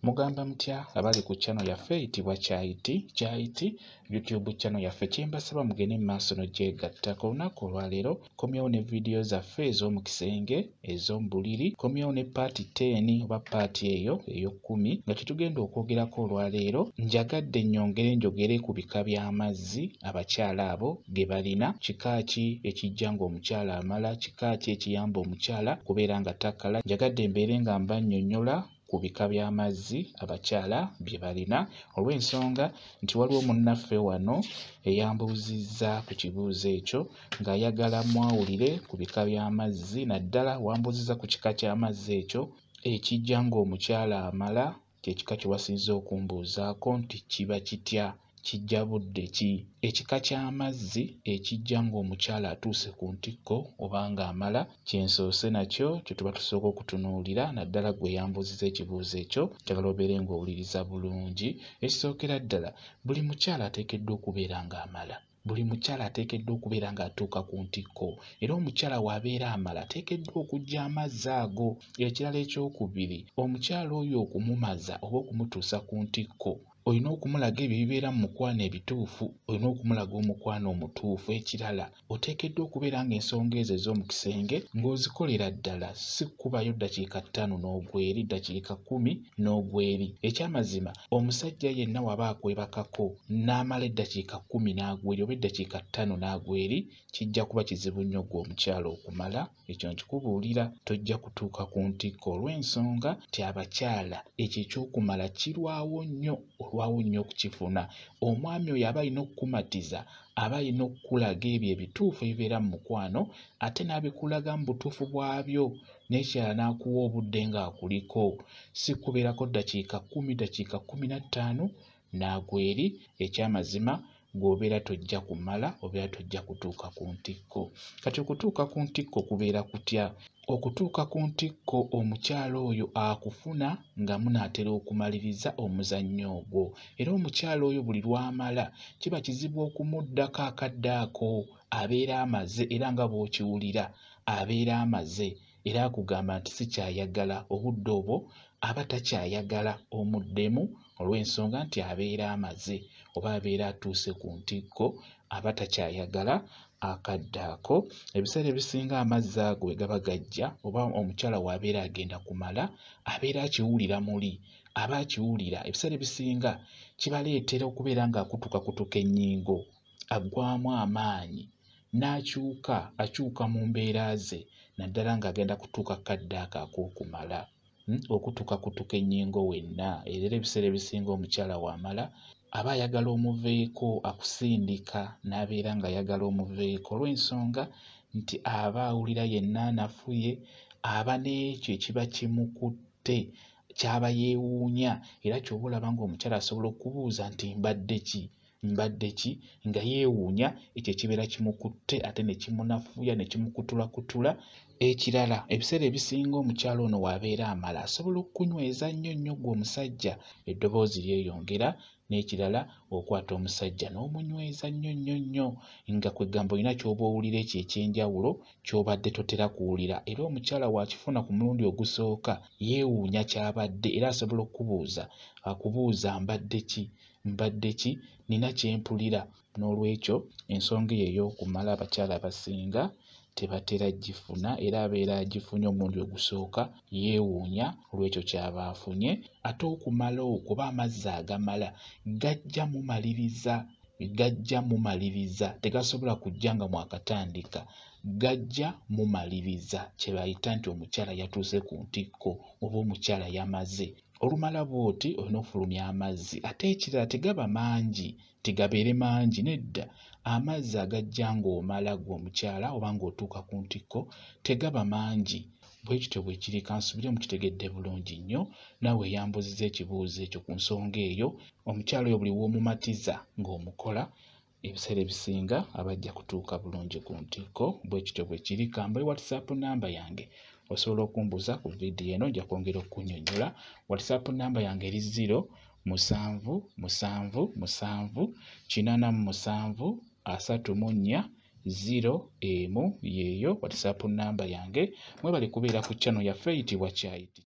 Mugamba mutya abali ku channel yaffe eyitibwa Kyayiti Kyayiti YouTube channel yaffe? Kyembasaba mugende mu maaso n'ogyegatta. Ku lunaku olwaleero komyewo ne vidiyo zaffe ez'omu kisenge, ez'omu buliri. Komyewo ne part 10 oba part eyo ey'okkumi nga kyetugenda okwogerako olwaleero. Njagadde nnyongere njogere ku bika by'amazzi abakyala abo ge balina. Kika ki ekijja ng'omukyala amala? Kika ki ekiyamba omukyala kubeera nga takala? Njagadde mbeere nga mbannyonnyola ku bika by'amazzi abakyala bye balina, olw'ensonga nti waliwo munnaffe wano eyambuuzizza ku kibuuzo ekyo ng'ayagala mwawulire ku bika by'amazzi, naddala wambuuzizza ku kika ky'amazzi ekyo ekijja ng'omukyala amala, kyekika kye wasinze okumbuuzaako nti kiba kitya, kijja budde ki? Ekika ky'amazzi ekijja ng'omukyala atuuse ku ntikko oba ng'amala kye nsoose nakyo kye tuba tusooka okutunuulira, naddala ggwe eyambuuzizza ekibuuzo ekyo, njagala obeere ng'owuliriza bulungi. Ekisookera ddala, buli mukyala ateekeddwa okubeera ng'amala. Buli mukyala ateekeddwa okubeera ng'atuuka ku ntikko, era omukyala bw'abeera amala ateekeddwa okuggya amazzi ago. Ekirala ekyokubiri, omukyala oyo okumumaza oba okumutuusa ku ntikko, olina okumulaga ebyo ebibeera mu mukwano ebituufu, olina okumulaga omukwano omutuufu. Ekirala, oteekeddwa okubeera ng'ensonga ezo ez'omu kisenge ng'ozikolera ddala, si kukubayo ddakiika 5 n'ogweri, ddakiika 10 n'ogweri. Ekyamazima, omusajja yenna waba akwebakako n'amala eddakiika 10 n'agweri oba eddakiika 5 n'agweri, kijja kuba kizibu nnyo ggwe omukyala okumala. Ekyo nkikubuulira, tojja kutuuka ku ntikko olw'ensonga nti abakyala ekyo ekyokumala kirwawo nnyo, olwawo nnyo okukifuna. Omwami oyo aba alina okukumatiza, aba alina okukulaga ebyo ebituufu ebibeera mu mukwano, ate n'abikulaga mu butuufu bwabyo, n'ekirala n'akuwa obudde ng'akuliko, si kubeerako ddakiika 10, ddakiika 15 n'agweri. Ekyamazima, gw'obeera tojja kumala, obeera tojja kutuuka ku ntikko. Kati okutuuka ku ntikko kubeera kutya? Okutuuka ku ntikko omukyala oyo akufuna nga munaatera okumaliriza omuzannyo ogwo, era omukyala oyo buli lw'amala kiba kizibu okumuddako akadde ako, abeera amaze, era nga bw'okiwulira abeera amaze, era akugamba nti sikyayagala obudde obwo, aba takyayagala omuddemu olw'ensonga nti abeera amaze oba abeera atuuse ku ntikko, aba takyayagala akadde ako. Ebiseera ebisinga amazzi ago bwe gaba gajja oba omukyala w'abeera agenda kumala, abeera akiwulira muli, aba akiwulira. Ebiseera ebisinga kibaleetera okubeera ng'akutukakutuka ennyingo, aggwamu amaanyi, n'akyuka, akyuka mu mbeera ze, naddala ng'agenda kutuuka kadde ako ak'okumala. Okutukakutuka ennyingo wenna. Era ebiseera ebisinga omukyala w'amala aba ayagala omuveeko, akusindika n'abeera ng'ayagala omuveeko olw'ensonga nti aba awulira yenna anafuye, aba n'ekyo ekiba kimukutte ky'aba yeewuunya. Era ky'oba olaba ng'omukyala asobola okubuuza nti mbadde ki, mbadde ki, nga yeewuunya ekyo ekibeera kimukutte ate ne kimunafuya ne kimukutulakutula. Ekirala, ebiseera ebisinga omukyala ono w'abeera amala asobola okukunyweza nnyo nnyo ggwe omusajja, eddoboozi lyeyongera. N'ekirala, okwata omusajja n'omunyweza nnyo nnyo nnyo, nga kwegamba olina ky'oba owulira ekyo eky'enjawulo ky'obadde totera kuwulira. Era omukyala w'akifuna ku mulundi ogusooka yeewuunya ky'abadde, era asobola okukubuuza, akubuuza mbadde ki, mbadde ki, nina kye mpulira. N'olwekyo ensonga eyo ey'okumala abakyala abasinga tebatera gifuna, era abeera agifunye omulundi ogusooka yeewuunya olw'ekyo ky'aba afunye. Ate okumala okwo oba amazzi agamala gajja mumaliriza, gajja mumaliriza, tegasobola kujja nga mwakatandika, gajja mumaliriza, kye bayita nti omukyala yatuuse ku ntikko oba omukyala yamaze. Olumala bw'oti olina okufulumya amazzi. Ate ekirala, tegaba mangi, tegabeere mangi, nedda. Amazzi agajja ng'omala ggwe omukyala oba ng'otuuka ku ntikko tegaba mangi. Bwe kityo bwe kiri. Kansubire mukitegedde bulungi nnyo. Naawe eyambuuzizza ekibuuzo ekyo ku nsonga eyo, omukyala oyo buli w'omumatiza ng'omukola, ebiseera ebisinga abajja kutuuka bulungi ku ntikko. Bwe kityo bwe kiri. Kambawe WhatsApp namba yange, osobola okumbuuza ku vidiyo eno, nja kwongera okukunnyonnyola. WhatsApp namba yange eri 0 7 7 7 87 34 0 1, yeeyo WhatsApp namba yange. Mwebale kubeera ku channel yaffe eyitibwa Kyayiti.